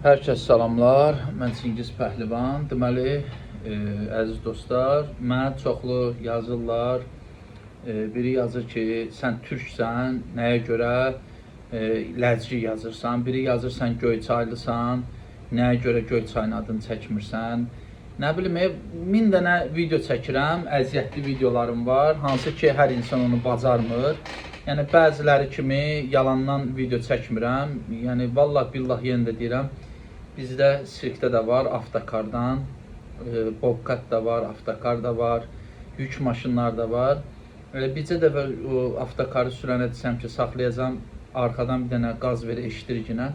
Hər kəs salamlar. Mən Çingiz Pəhlivan. Deməli, əziz dostlar, mənə çoxlu yazırlar. Biri yazır ki, sən türksən, nəyə görə ləzgi yazırsan? Biri yazır sən Göyçaylısan, nəyə görə Göyçayın adını çəkmirsən? Nə bilim, min dənə video çəkirəm, əziyyətli videolarım var, hansı ki, hər insan onu bacarmır. Yəni bəziləri kimi yalandan video çəkmirəm. Yəni vallah billah yenə də deyirəm, bizdə sirkdə də var avtokardan, Bobcat da var, avtokar da var, yük maşınlar da var. Elə bircə dəfə o avtokarı sürənə desəm ki, saxlayacağam, arxadan bir dənə qaz ver eşidirginə.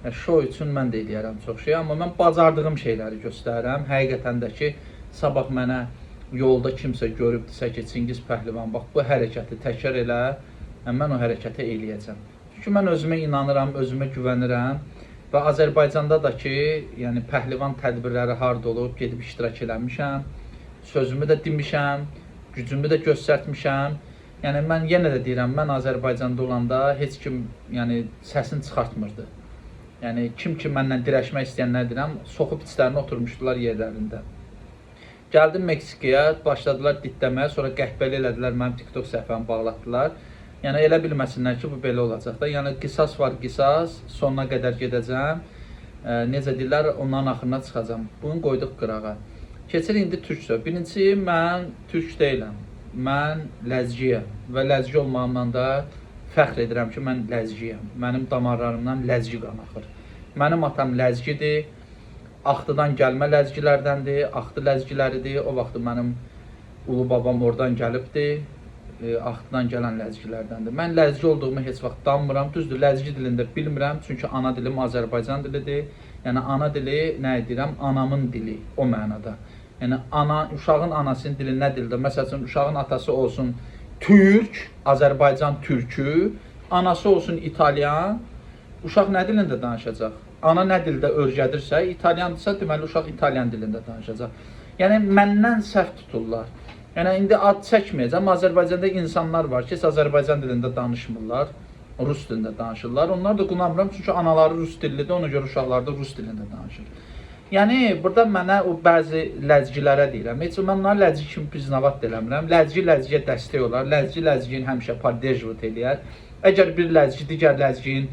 Yəni, şou üçün mən də eləyərəm çox şey, amma mən bacardığım şeyləri göstərirəm. Həqiqətən də ki, sabah mənə yolda kimsə görüb desə ki, Çingiz Pəhlivan, bax bu hərəkəti təkrar elə, yəni mən o hərəkəti eləyəcəm. Çünki mən özümə inanıram, özümə güvənirəm və Azərbaycanda da ki, yəni pəhlivan tədbirləri harda olub, gedib iştirak eləmişəm, sözümü də demişəm, gücümü də göstərtmişəm. Yəni mən yenə də deyirəm, mən Azərbaycanda olanda heç kim yəni səsini çıxartmırdı. Yəni kim ki mənlə dirəşmək istəyənlər deyirəm, soxub içlərinə oturmuşdular yerlərində. Gəldim Meksikaya, başladılar ditləməyə, sonra qəhbəli elədilər, mənim TikTok səhifəmi bağlatdılar. Yəni elə bilməsinlər ki, bu belə olacaq da. Yəni qisas var, qisas, sonuna qədər gedəcəm. Necə deyirlər, onların axırına çıxacağam. Bunu qoyduq qırağa. Keçir indi türk söz. Birincisi, mən türk deyiləm. Mən ləzgiyəm və ləzgi olmağımdan da fəxr edirəm ki, mən ləzgiyəm. Mənim damarlarımdan ləzgi qan axır. Mənim atam ləzgidir. Axtıdan gəlmə ləzgilərdəndir, Axtı ləzgiləridir. O vaxt mənim ulu babam oradan gəlibdi. Axtıdan gələn ləzgilərdəndir. Mən ləzgi olduğumu heç vaxt danmıram. Düzdür, ləzgi dilində bilmirəm, çünki ana dilim Azərbaycan dilidir. Yəni ana dili nə edirəm? Anamın dili o mənada. Yəni ana, uşağın anasının dili nə dildir? Məsəl üçün uşağın atası olsun türk, Azərbaycan türkü, anası olsun italyan, uşaq nə dilində danışacaq? Ana nə dildə öyrədirsə, italyandısa, deməli uşaq italyan dilində danışacaq. Yəni məndən səhv tuturlar. Yəni indi ad çəkməyəcəm. Azərbaycanda insanlar var ki, heç Azərbaycan dilində danışmırlar, rus dilində danışırlar. Onlar da qınamıram, çünki anaları rus dillidir, ona görə uşaqlar da rus dilində danışır. Yəni burada mənə o bəzi ləzgilərə deyirəm. Heç mən onları ləzgi kimi priznavat da eləmirəm. Ləzgi ləzgiyə dəstək olar. Ləzgi ləzgini həmişə podдерживать eləyər. Əgər bir ləzgi digər ləzginin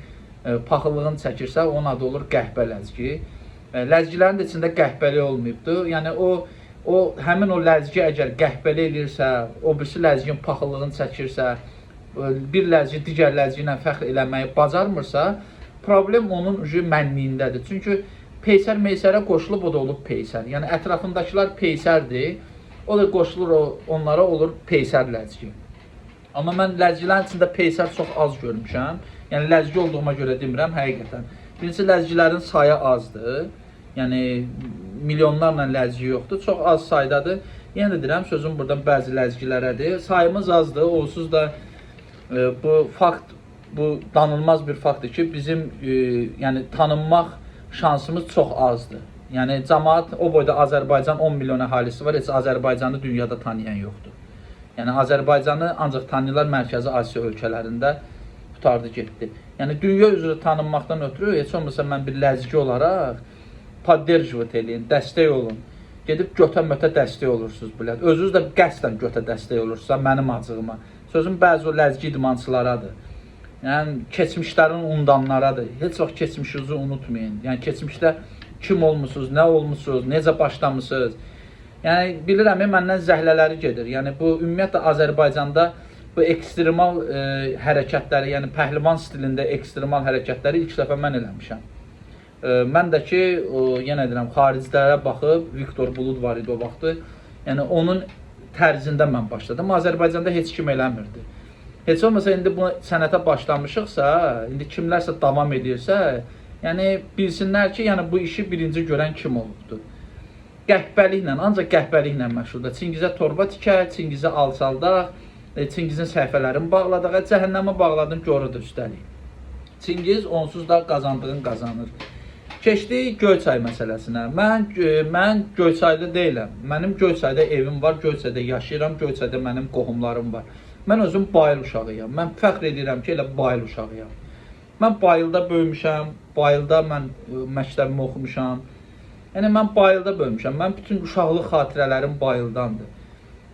paxıllığını çəkirsə, onun adı olur qəhbə ləzgi. Ləzgilərin də içində qəhbəli olmayıbdı. Yəni o həmin o ləzgi əgər qəhbəli eləyirsə, o birisi ləzginin paxıllığını çəkirsə, bir ləzgi digər ləzgi ilə fəxr eləməyi bacarmırsa, problem onun ucu mənliyindədir. Çünki peysər meysərə qoşulub o da olub peysər. Yəni ətrafındakılar peysərdir. O da qoşulur onlara olur peysər ləzgi. Amma mən ləzgilərin içində peysər çox az görmüşəm. Yəni ləzgi olduğuma görə demirəm həqiqətən. Birincisi ləzgilərin sayı azdır. Yəni milyonlarla ləzgi yoxdur. Çox az saydadır. Yenə də deyirəm, sözüm buradan bəzi ləzgilərədir. Sayımız azdır. Onsuz da bu fakt, bu danılmaz bir faktdır ki, bizim yəni tanınmaq şansımız çox azdır. Yəni cəmaət o boyda Azərbaycan 10 milyon əhalisi var, heç Azərbaycanı dünyada tanıyan yoxdur. Yəni Azərbaycanı ancaq tanıyırlar Mərkəzi Asiya ölkələrində, qurtardı getdi. Yəni dünya üzrə tanınmaqdan ötürü heç olmasa mən bir ləzgi olaraq podдерживать eləyin, dəstək olun. Gedib götə-mötə dəstək olursunuz bilə. Özünüz də qəsdən götə dəstək olursunuz mənim acığıma. Sözüm bəzi o ləzgi idmançılaradır. Yəni keçmişlərin unudanlaradır. Heç vaxt keçmişinizi unutmayın. Yəni keçmişdə kim olmusunuz, nə olmusunuz, necə başlamısınız. Yəni bilirəm, məndən zəhlələri gedir. Yəni bu ümumiyyətlə Azərbaycanda bu ekstremal hərəkətləri, yəni pəhlivan stilində ekstremal hərəkətləri ilk dəfə mən eləmişəm. Mən də ki, yenə deyirəm, xariclərə baxıb Viktor Bulud var idi o vaxtı. Yəni onun tərzində mən başladım. Azərbaycanda heç kim eləmirdi. Heç olmasa indi bu sənətə başlamışıqsa, indi kimlərsə davam edirsə, yəni bilsinlər ki, yəni bu işi birinci görən kim olubdur. Qəhbəliklə, ancaq qəhbəliklə məşğuldur. Çingizə torba tikək, Çingizə alçaldaq, Çingizin səhifələrini bağladaq, cəhənnəmə bağladım, görürdü üstəlik. Çingiz onsuz da qazandığını qazanır. Keçdik Göyçay məsələsinə. Mən Göyçaylı deyiləm. Mənim Göyçayda evim var, Göyçayda yaşayıram, Göyçayda mənim qohumlarım var. Mən özüm Bayıl uşağıyam. Mən fəxr edirəm ki, elə Bayıl uşağıyam. Mən Bayılda böyümüşəm. Bayılda mən məktəbimi oxumuşam. Yəni mən Bayılda böyümüşəm. Mən bütün uşaqlıq xatirələrim Bayıldandır.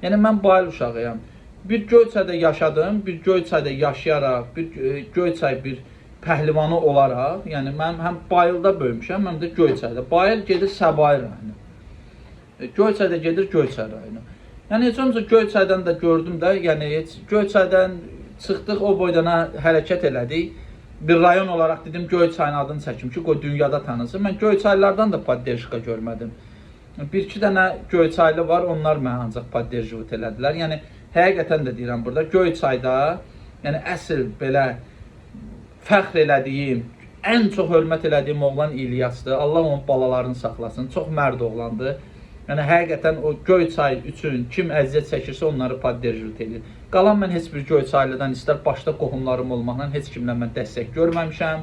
Yəni mən Bayıl uşağıyam. Bir Göyçayda yaşadım, bir Göyçayda yaşayaraq, bir Göyçay bir pəhlivanı olaraq, yəni mən həm Bayılda böyümüşəm, həm də Göyçayda. Bayıl gedir Səbail rayonu. Göyçayda gedir Göyçay rayonu. Yəni heç olmasa Göyçaydan da gördüm də, yəni heç Göyçaydan çıxdıq o boydana hərəkət elədik. Bir rayon olaraq dedim Göyçayın adını çəkim ki, qoy dünyada tanınsın. Mən Göyçaylılardan da podderjka görmədim. Bir iki dənə Göyçaylı var, onlar mənə ancaq podderjivət elədilər. Yəni həqiqətən də deyirəm burada Göyçayda, yəni əsl belə fəxr elədiyim, ən çox hörmət elədiyim oğlan İlyasdır. Allah onun balalarını saxlasın. Çox mərd oğlandır. Yəni həqiqətən o Göyçay üçün kim əziyyət çəkirsə onları podderjivət eləyir. Qalan mən heç bir Göyçaylıdan istər başda qohumlarım olmaqla heç kimdən mən dəstək görməmişəm.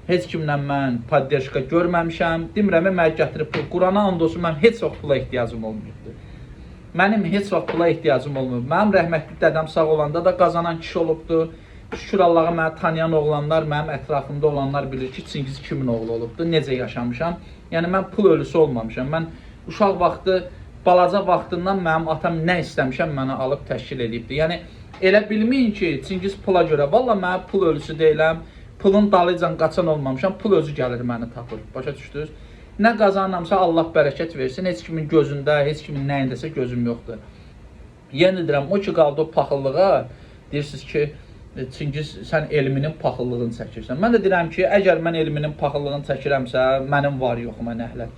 Heç kimdən mən podderjka görməmişəm. Demirəm mənə gətirib pul. Qurana and olsun mənim heç vaxt pula ehtiyacım olmayıbdı. Mənim heç vaxt pula ehtiyacım olmayıb. Mənim rəhmətli dədəm sağ olanda da qazanan kişi olubdu. Şükür Allaha məni tanıyan oğlanlar, mənim ətrafımda olanlar bilir ki, Çingiz kimin oğlu olubdu, necə yaşamışam. Yəni mən pul ölüsü olmamışam. Mən uşaq vaxtı, balaca vaxtından mənim atam nə istəmişəm mənə alıb təşkil eləyibdi. Yəni elə bilməyin ki, Çingiz pula görə, valla mənə pul ölüsü deyiləm, pulun dalıcan qaçan olmamışam, pul özü gəlir məni tapır. Başa düşdünüz? Nə qazanıramsa Allah bərəkət versin. Heç kimin gözündə, heç kimin nəyindəsə gözüm yoxdur. Yenə deyirəm, o ki qaldı o paxıllığa, deyirsiniz ki, Çingiz sən elminin paxıllığını çəkirsən. Mən də deyirəm ki, əgər mən elminin paxıllığını çəkirəmsə, mənim var yoxuma nəhlət.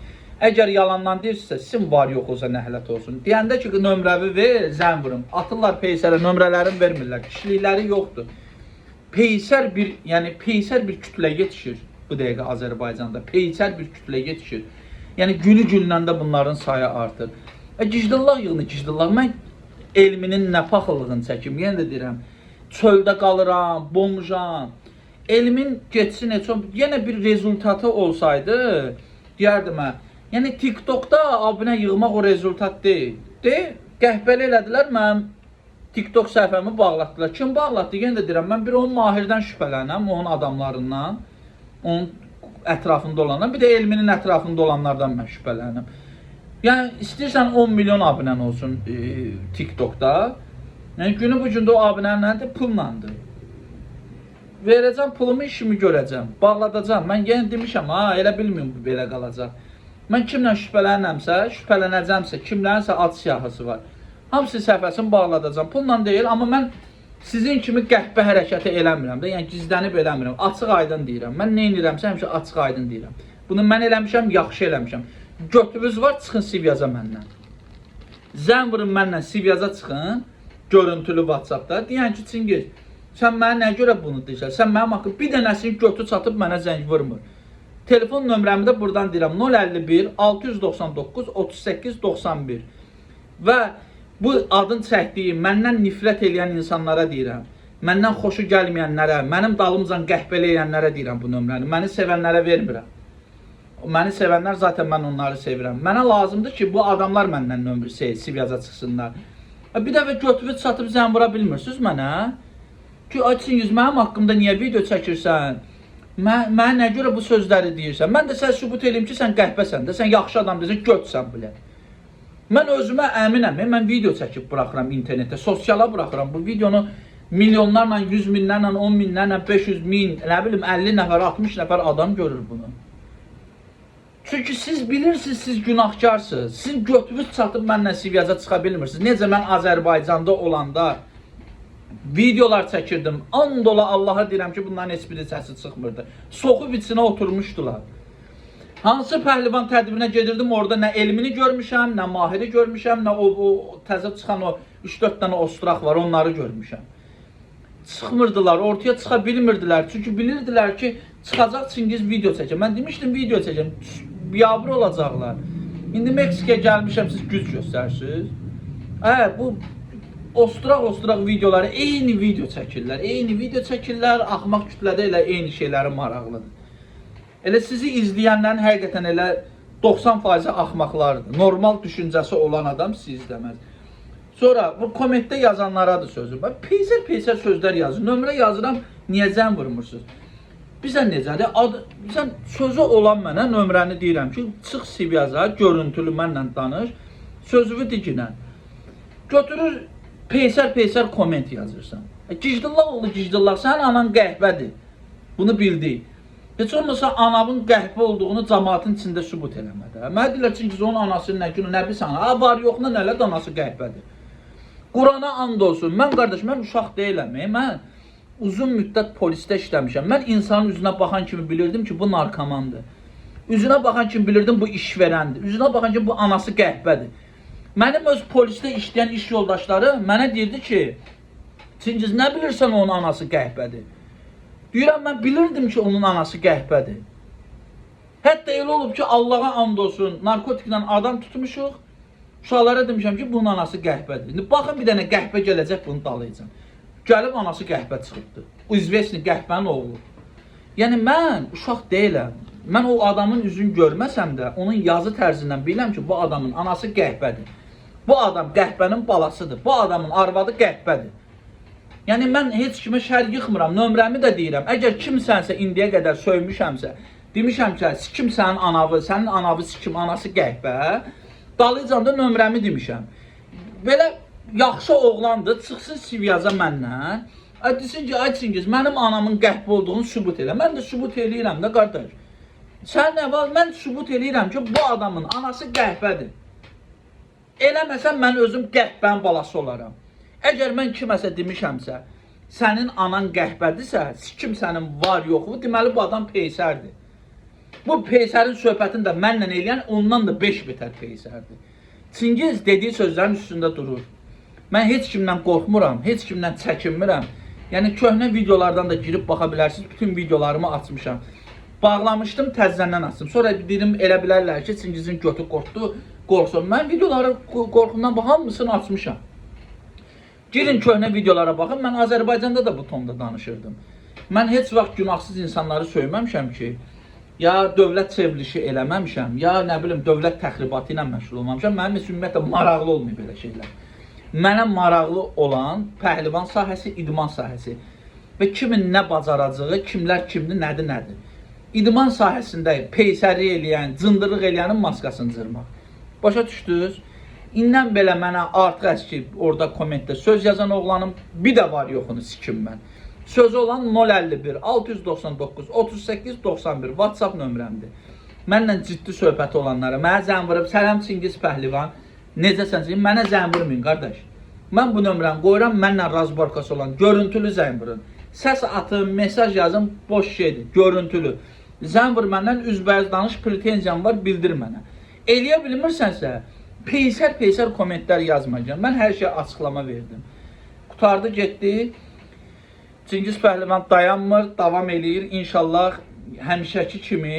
Əgər yalandan deyirsinizsə, sizin var yoxunuza nəhlət olsun. Deyəndə ki, nömrəvi ver, zəng vurun. Atırlar peysərə, nömrələrini vermirlər. Kişilikləri yoxdur. Peysər bir, yəni peysər bir kütlə yetişir bu dəqiqə Azərbaycanda. Peysər bir kütlə yetişir. Yəni günü gündən də bunların sayı artır. Gicdillah yığını, gicdillah. Mən elminin nə paxıllığını çəkim. Yenə də deyirəm, çöldə qalıram, bomjam. Elmin getsin heç o, yenə bir rezultatı olsaydı, deyərdim hə. Yəni TikTokda abunə yığmaq o rezultat deyil. De, qəhbəli elədilər mənim TikTok səhifəmi bağlatdılar. Kim bağlatdı? Yenə də deyirəm, mən bir onun Mahirdən şübhələnəm, onun adamlarından, onun ətrafında olandan, bir də elminin ətrafında olanlardan mən şübhələnirəm. Yəni istəyirsən 10 milyon abunən olsun TikTokda. Yəni günü bu gündə o abunə nədir? Pullandır. Verəcəm pulumu, işimi görəcəm, bağladacağam. Mən yenə demişəm, ha, elə bilmirəm bu belə qalacaq. Mən kimlə şübhələnirəmsə, şübhələnəcəmsə, kimlərinsə ad siyahısı var. Hamısı səhifəsini bağladacağam. Pulla deyil, amma mən sizin kimi qəhbə hərəkəti eləmirəm də, yəni gizlənib eləmirəm. Açıq aydın deyirəm. Mən nə edirəmsə həmişə açıq aydın deyirəm. Bunu mən eləmişəm, yaxşı eləmişəm. Götünüz var, çıxın Sivyaza məndən. Zəng vurun mənlə Sivyaza çıxın, görüntülü WhatsApp-da. Deyən ki, Çingiz, sən mənə nə görə bunu deyirsən? Sən mənim haqqım bir dənəsinin götü çatıb mənə zəng vurmur. Telefon nömrəmi də buradan deyirəm: 051 699 38 91. Və bu adın çəkdiyim, məndən nifrət eləyən insanlara deyirəm. Məndən xoşu gəlməyənlərə, mənim dalımcan qəhbəli eləyənlərə deyirəm bu nömrəni. Məni sevənlərə vermirəm. Məni sevənlər zaten mən onları sevirəm. Mənə lazımdır ki, bu adamlar məndən nömrə Sivyaza çıxsınlar. Bir dəfə götürüb çatıb zəng vura bilmirsiniz mənə? Ki, ay Çingiz, mənim haqqımda niyə video çəkirsən? Mənə nə görə bu sözləri deyirsən? Mən də sənə sübut eləyim ki, sən qəhbəsən də, sən yaxşı adam deyilsən, götsən bilə. Mən özümə əminəm, mən video çəkib buraxıram internetə, sosiala buraxıram. Bu videonu milyonlarla, 100 minlərlə, 10 minlərlə, 500 min, nə bilim 50 nəfər, 60 nəfər adam görür bunu. Çünki siz bilirsiniz, siz günahkarsınız. Sizin götünüz çatıb mənlə Sivyaza çıxa bilmirsiniz. Necə mən Azərbaycanda olanda videolar çəkirdim. And ola Allaha deyirəm ki, bunların heç biri səsi çıxmırdı. Soxub içinə oturmuşdular. Hansı pəhlivan tədbirinə gedirdim, orada nə elmini görmüşəm, nə Mahiri görmüşəm, nə o təzə çıxan o 3-4 dənə ostraq var, onları görmüşəm. Çıxmırdılar, ortaya çıxa bilmirdilər. Çünki bilirdilər ki, çıxacaq Çingiz video çəkir. Mən demişdim video çəkəcəm, biabır olacaqlar. İndi Meksikaya gəlmişəm, siz güc göstərirsiniz. Bu ostraq videoları eyni video çəkirlər. Eyni video çəkirlər, axmaq kütlədə elə eyni şeyləri maraqlıdır. Elə sizi izləyənlərin həqiqətən elə 90% axmaqlardır. Normal düşüncəsi olan adam sizi izləməz. Sonra bu kommentdə yazanlaradır sözüm. Bax, peysər-peysər sözlər yazır. Nömrə yazıram, niyə zəng vurmursunuz? Bizə necədir? Ad, sən sözü olan mənə nömrəni deyirəm ki, çıx Sivyaza, görüntülü mənlə danış, sözünü diginən. Götürür peysər-peysər komment yazırsan. Gijdillah oğlu Gijdillah, sənin anan qəhbədir. Bunu bildik. Heç olmasa anamın qəhbə olduğunu cəmaatın içində sübut eləmədə. Mənə deyirlər Çingiz onun anası nə günü, nə bilsən, ha var yoxuna nələ anası qəhbədir. Qurana and olsun. Mən qardaş, mən uşaq deyiləm. Mən uzun müddət polisdə işləmişəm. Mən insanın üzünə baxan kimi bilirdim ki, bu narkomandır. Üzünə baxan kimi bilirdim bu işverəndir. Üzünə baxan kimi bu anası qəhbədir. Mənim öz polisdə işləyən iş yoldaşları mənə deyirdi ki, Çingiz nə bilirsən onun anası qəhbədir? Deyirəm mən bilirdim ki, onun anası qəhbədir. Hətta elə olub ki, Allaha and olsun, narkotiklə adam tutmuşuq. Uşaqlara demişəm ki, bunun anası qəhbədir. İndi baxın bir dənə qəhbə gələcək bunu dalayacaq. Gəlib anası qəhbə çıxıbdı. O izvesni qəhbənin oğlu. Yəni mən uşaq deyiləm. Mən o adamın üzünü görməsəm də onun yazı tərzindən bilirəm ki, bu adamın anası qəhbədir. Bu adam qəhbənin balasıdır. Bu adamın arvadı qəhbədir. Yəni mən heç kimə şər yıxmıram, nömrəmi də deyirəm. Əgər kimsənsə indiyə qədər söymüşəmsə, demişəm ki, sikim sənin anavı, sənin anavı sikim, anası qəhbə, dalıcan da nömrəmi demişəm. Belə yaxşı oğlandır, çıxsın Sivyaza məndən. Ay desin ki, ay Çingiz, mənim anamın qəhbə olduğunu sübut elə. Mən də sübut eləyirəm də qardaş. Sən nə var? Mən sübut eləyirəm ki, bu adamın anası qəhbədir. Eləməsəm mən özüm qəhbənin balası olaram. Əgər mən kiməsə demişəmsə, sənin anan qəhbədirsə, sikim sənin var yoxu, deməli bu adam peysərdir. Bu peysərin söhbətini də mənlə eləyən ondan da 5 betər peysərdir. Çingiz dediyi sözlərin üstündə durur. Mən heç kimdən qorxmuram, heç kimdən çəkinmirəm. Yəni köhnə videolardan da girib baxa bilərsiniz. Bütün videolarımı açmışam. Bağlamışdım, təzədən açdım. Sonra dedim elə bilərlər ki, Çingizin götü qorxdu, qorxsun. Mən videoları qorxumdan bax hamısını açmışam. Girin köhnə videolara baxın. Mən Azərbaycanda da bu tonda danışırdım. Mən heç vaxt günahsız insanları söyməmişəm ki, ya dövlət çevrilişi eləməmişəm, ya nə bilim dövlət təxribatı ilə məşğul olmamışam. Mənim üçün ümumiyyətlə maraqlı olmayıb belə şeylər. Mənə maraqlı olan pəhlivan sahəsi, idman sahəsi və kimin nə bacaracağı, kimlər kimdir, nədir, nədir. İdman sahəsində peysərlik eləyən, cındırlıq eləyənin maskasını cırmaq. Başa düşdünüz? İndən belə mənə artıq əski orada kommentdə söz yazan oğlanım bir də var yoxunu sikim mən. Sözü olan 051 699 38 91 WhatsApp nömrəmdir. Mənlə ciddi söhbəti olanlara mənə zəng vurub salam Çingiz Pəhlivan, necəsən? Mənə zəng vurmayın qardaş. Mən bu nömrəni qoyuram, mənlə razborkası olan görüntülü zəng vurun. Səs atın, mesaj yazın, boş şeydir, görüntülü. Zəng vur məndən üzbəüz danış, pretenziyam var, bildir mənə. Eləyə bilmirsənsə, peysər-peysər kommentlər yazmayacağam. Mən hər şeyə açıqlama verdim. Qutardı, getdi. Çingiz Pəhlivan dayanmır, davam eləyir. İnşallah həmişəki kimi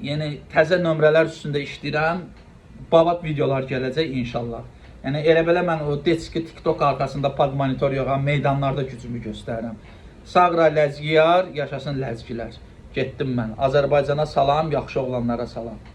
yəni təzə nömrələr üstündə işləyirəm. Babat videolar gələcək inşallah. Yəni elə belə mən o detski TikTok arxasında pad monitor yox, meydanlarda gücümü göstərirəm. Sağra ləzgiyar, yaşasın ləzgilər. Getdim mən. Azərbaycana salam, yaxşı oğlanlara salam.